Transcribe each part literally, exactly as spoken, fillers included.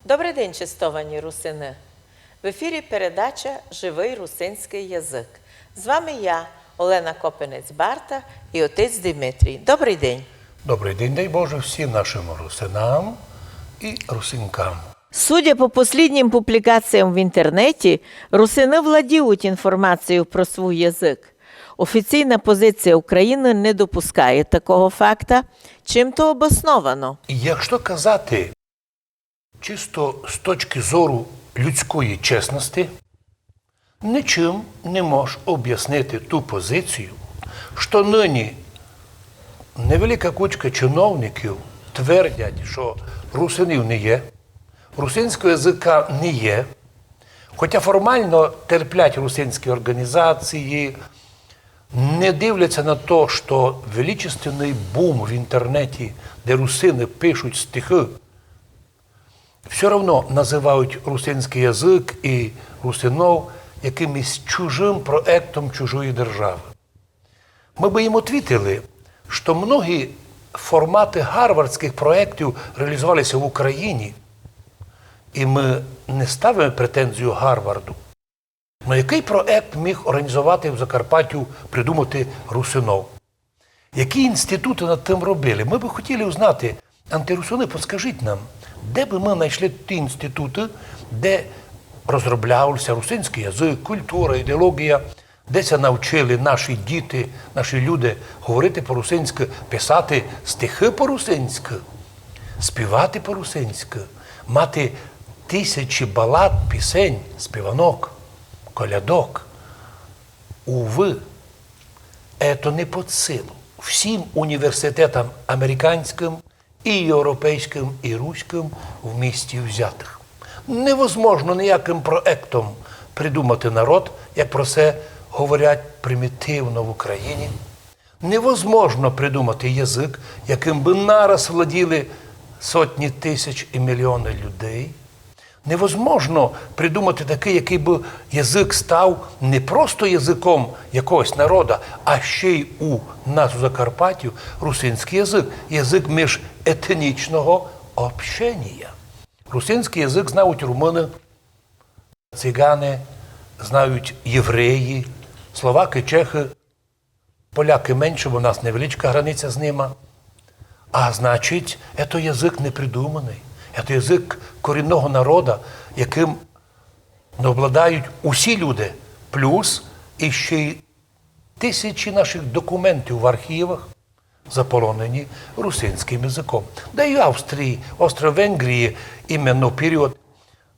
Добрый день, честовані русины! В ефірі передача «Живый русинськый язык». З вами я, Олена Копинець-Барта, і отець Димитрій. Добрый день! Добрый день, дай Боже, всім нашым русинам і русинкам. Судя по посліднім публікаціям в інтернеті, русины владіють інформацією про свій язык. Офіційна позиція України не допускає такого факта. Чим то обосновано? Якщо казати чисто з точки зору людської чесности, нічим не мож обяснити ту позицію, што нині невелика кучка чиновників твердять, што русинів не є, русинського языка не є, хотя формално терплять русинські організації, не дивляться на то, што величественный бум в інтернеті, де русины пишуть стихы, всьо равно называють русинськый язык і русинов якимось чужым проектом чужої державы. Мы бы їм отвітили, што многі форматы гарвардськых проектів реалізовали ся в Україні, і мы не ставиме претензію Гарварду. Но якый проект міг організовати в Закарпаттю, придумати русинов? Які інститути над тым робили? Мы бы хотіли узнати, антирусины, подскажіть нам, де бы мы найшли ті інститути, де розроблявся русинськый язык, культура, ідеологія, де ся навчили наші діти, наші люди говорити по-русинськы, писати стихы по-русинськы, співати по-русинськы, мати тисячі балад, пісень, співанок, колядок. Увы, ето не под силу всім університетам американськым, і європейськым, і руськым вмісті взятых. Невозможно ніякым проектом придумати народ, як про се говорять примітивно в Україні. Невозможно придумати язык, якым бы нараз владіли сотні тисяч і мільйоны людей. Невозможно придумати такый, якый бы язык став не просто языком якогось народа, а ще й у нас у Закарпаттю русинськый язык, язык міжетнічного общенія. Русинськый язык знають румыны, циганы, знають євреї, словакы, чехы, полякы менше, бо в нас невеличка границя з нима. А значить, ето язык не придуманый. Ето язык корінного народа, якым, ну, обладають усі люди. Плюс іщи й тисячі нашых документів в архівах заполонені русинськым языком. Да й в Австрії, Австро-Венгрії, іменно в період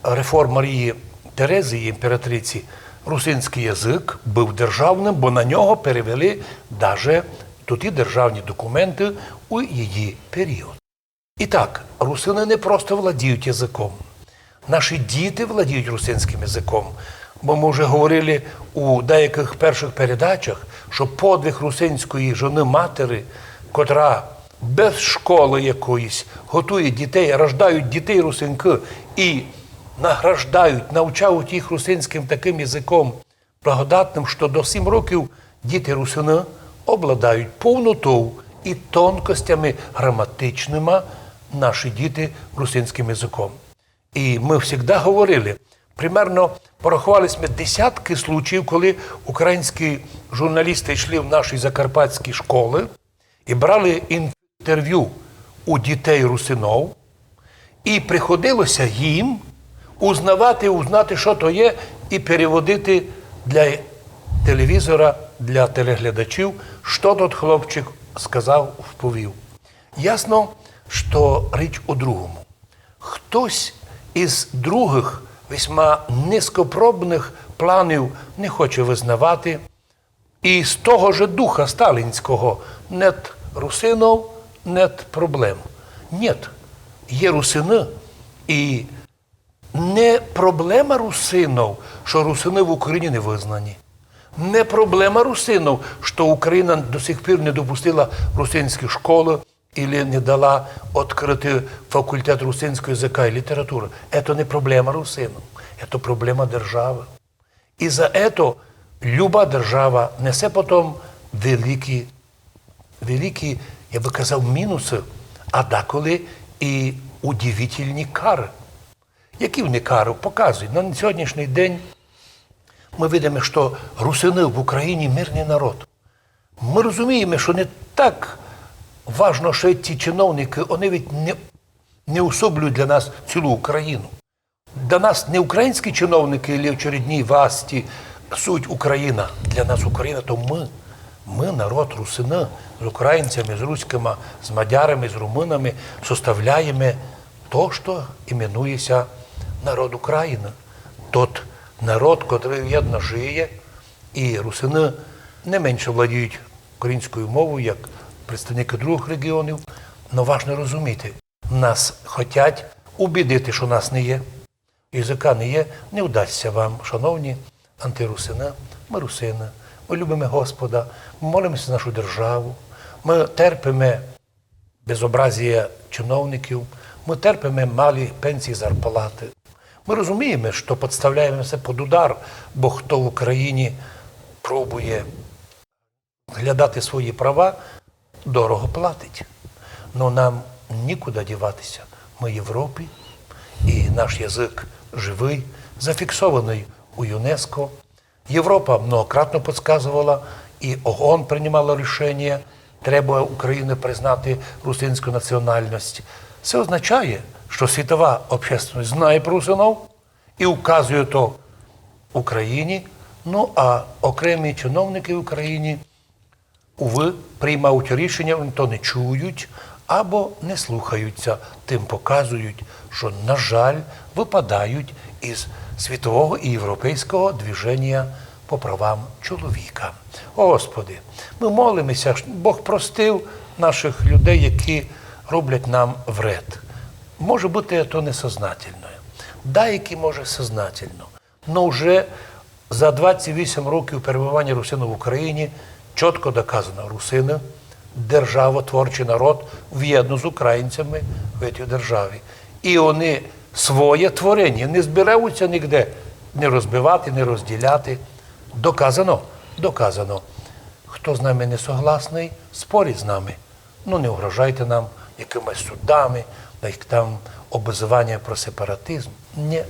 реформ Марії Терезії, імператриці, русинськый язык быв державным, бо на нього перевели даже туті державні документы у її період. І так, русины не просто владіють языком. Наші діти владіють русинськым языком. Бо мы вже говорили у деякых першых передачах, што подвиг русинської жоны-матери, котра без школы якоїсь готує дітей, рождають дітей русинкы і награждають, навчають їх русинськым такым языком благодатным, што до сім років діти русины обладають повнотов і тонкостями граматичныма наші діти русинськым языком. І мы всегда говорили, примерно пораховали сьме десяткы случаїв, коли українські журналісты йшли в наші закарпатські школы і брали інтервю у дітей русинов, і приходило ся їм узнавати, узнати, што то є, і переводити для телевізора, для телеглядачів, што тот хлопчик сказав, вповів. Ясно, што річ у другому. Хтось із другых весьма низкопробных планів не хоче визнавати, і з того же духа сталінського: нет русинов, нет проблем. Нет, є русины, і не проблема русинов, што русины в Україні не визнані. Не проблема русинов, што Україна до сих пір не допустила русинські школы или не дала открыти факультет русинського языка і літературы. Ето не проблема русинов, ето проблема державы. І за ето люба держава несе потом великі, великі, я бы казав, мінусы, а даколи і удивительні кары. Які вони кару показують? На сьогоднішній день ми видиме, што русины в Україні мирный народ. Мы розумієме, што не так важно, што ті чиновникы, они ведь не, не особлюють для нас цілу Україну. Для нас не українські чиновникы или очередні власті суть Україна. Для нас Україна то мы. Мы, народ русины, з українцями, з руськыма, з мадярами, з румынами составляєме то, што іменується народ Україны. Тот народ, котрый вєдно жиє, і русины не менше владіють українською мовою, як представникы другых регіонів. Но важно розуміти, нас хотять убідити, што нас не є. Языка не є, не вдасться вам, шановні антирусины. Мы русины, мы любиме Господа, мы молимося за нашу державу, мы терпиме безобразія чиновників, мы терпиме малі пенсії, зарплаты. Мы розумієме, што підставляєме ся під удар, бо хто в Україні пробує глядати свої права, дорого платить. Но нам нікуди дівати ся. Мы в Європі, і наш язык живый, зафіксованый у ЮНЕСКО. Європа многократно підказувала, і ООН приймала рішення, треба Україні признати русинську національность. Се означає, што світова общественность знає про русинов і указує то Україні, ну, а окремі чиновникы в Україні, увы, приймають рішення, они то не чують або не слухають ся, тым показують, што, на жаль, выпадають из світового і європейського движення по правам чоловіка. Господи, мы молиме ся, ш-, Бог простив нашых людей, які роблять нам вред. Може быти, то несознательно. Деякі, може, сознательно. Но вже за двадцять вісім років перебывання русинов в Україні чітко доказано: русины — державотворчый народ вєдно з українцями в этій державі. І они своє творення не збираються нігде не розбивати, не розділяти. Доказано, доказано. Хто з нами не согласный, спорить з нами. Ну, не угрожайте нам якимись судами, як там обзывання про сепаратизм. Ні.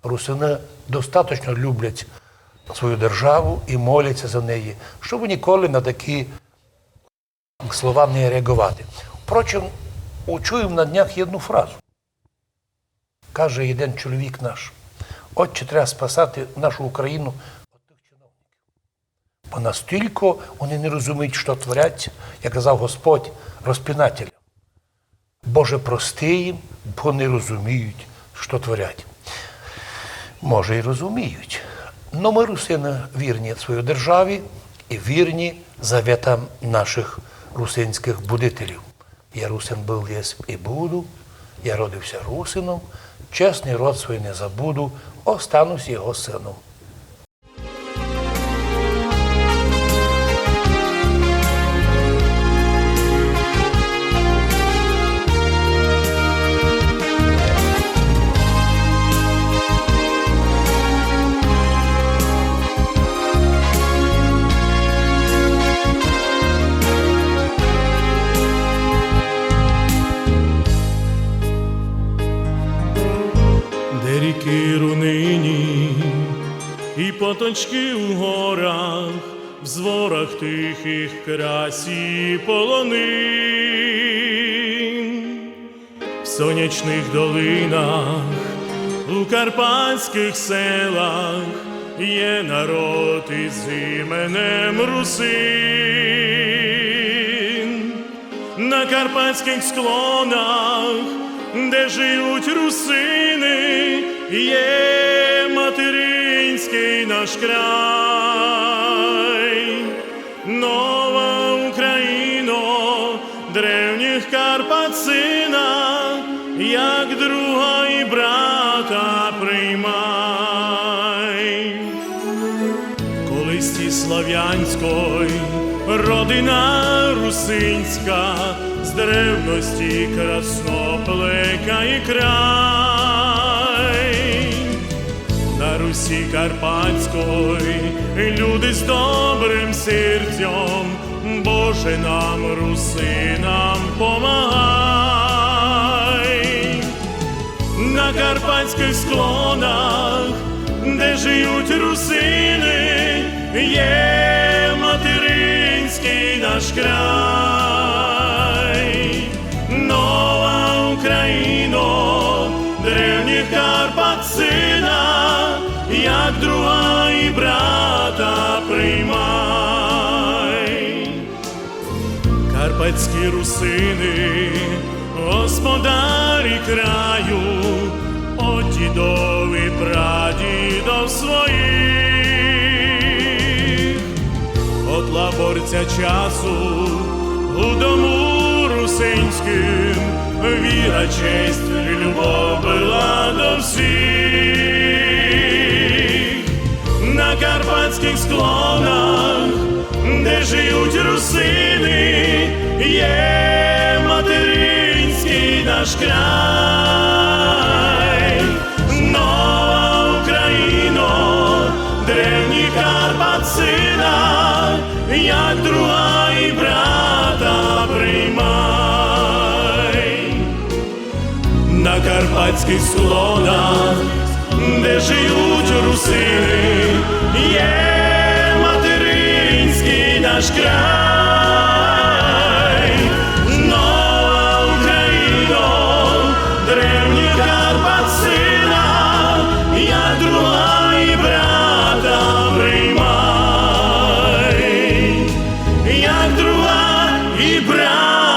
Русины достаточно люблять свою державу і моляться за неї, щоб ніколи на такі слова не реаговати. Впрочем, учув им на днях єдну фразу. Каже єден чоловік наш: «Отче, треба спасати нашу Україну від тых чиновників. Бо настілько они не розуміють, што творять, як казав Господь розпинателям. Боже, прости їм, бо не розуміють, што творять». Може, й розуміють. Но мы, русины, вірні своїй державі і вірні заветам нашых русинськых будителів. Я русин был, єсть і буду, я родив ся русином, чесный род свій не забуду, останусь його сыном. Де рікы рунинї і поточкы у горах, в зворах тихых красі полонин, в сонячных долинах, у карпатськых селах є народ из іменем Русин. На карпатськых склонах, де жиють русины, є материнськый наш край. Нова Україно, древніх Карпат сына, як друга і брата приймай. Колисці славянськой родина русинська, з древности красноплекай край. На Руси Карпатськой люди з добрым серцьом, Боже, нам, русинам, помагай. На Карпатськых склонах, де жиють русины, є материнськый наш край. Нова Україно, древніх Карпат сына, як друга і брата приймай. Карпатські русины, господарі краю, од дідов і прадідов своїх. От лаборця часу у дому русинськым віра, честь і любов была до всіх. На карпатськых склонах, де жиють русины, є материнськый наш край. Нова Україно, древніх Карпат сына, як друга і брата приймай. На карпатськых склонах, де жиють русины, є материнськый наш край. Нова Україно, древніх Карпат сына, як друга і брата приймай. Як друга і брата